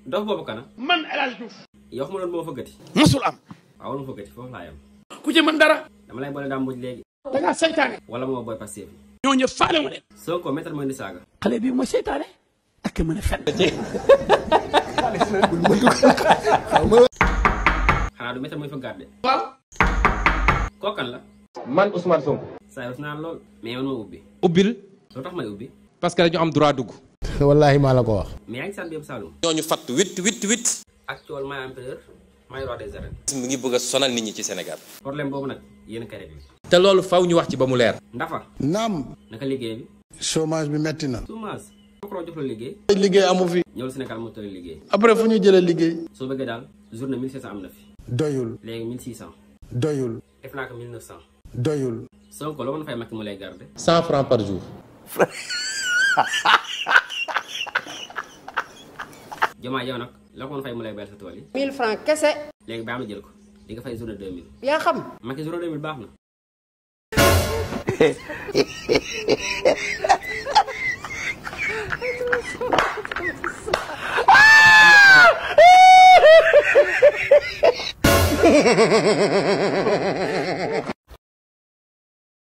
dof boobu kana man El Hadj Diouf. yow xam nga loolu moo fa gëti. masul am. waaw moo fa gëti foofu laa yam. ku ci mën dara. dama lay boole daam mbuj léegi. da ngaa seytaane. wala moo booy Pastef. ñoo ñëpp faale mu leen. Sonko maître mooy di saaga. xale bii mooy seytaane. ak mën a fen. xanaa du maître mooy fa gàdde. waaw. kookan la. man Ousmane Sonko. saa yu naan lool mais man ma ubbi. ubbil. loo tax may ubbi. parce que dañu am droit dugg. wallahi maa la ko wax. mais yaa ngi sant yëpp Saloum. ñooñu fatt 8. actuel maay empereur maay roi des arènes. mu ngi bëgg a sonal nit ñi ci Sénégal. problème boobu nag yéen a koy réglé. te loolu faw ñu wax ci ba mu leer. Ndafa. naam. naka liggéey bi. chômage bi metti na. chômage. Macron jox la liggéey. liggéey amu fi. ñëwul Sénégal moo tëral liggéey. après fu ñu jëlee liggéey. soo bëggee daal journée 1500 am na fi. doyul. léegi 1600. doyul. def naa ko 1900. doyul. Sonko loo mën a fay Macky mu lay garder. 100 francs par jour. Diomaye yow nag loo ko mën a fay mu lay bayal sa tool yi. 1000 francs kese. léegi baax na jël ko di nga fay journée 2000. yaa xam. Macky journée 2000 baax na.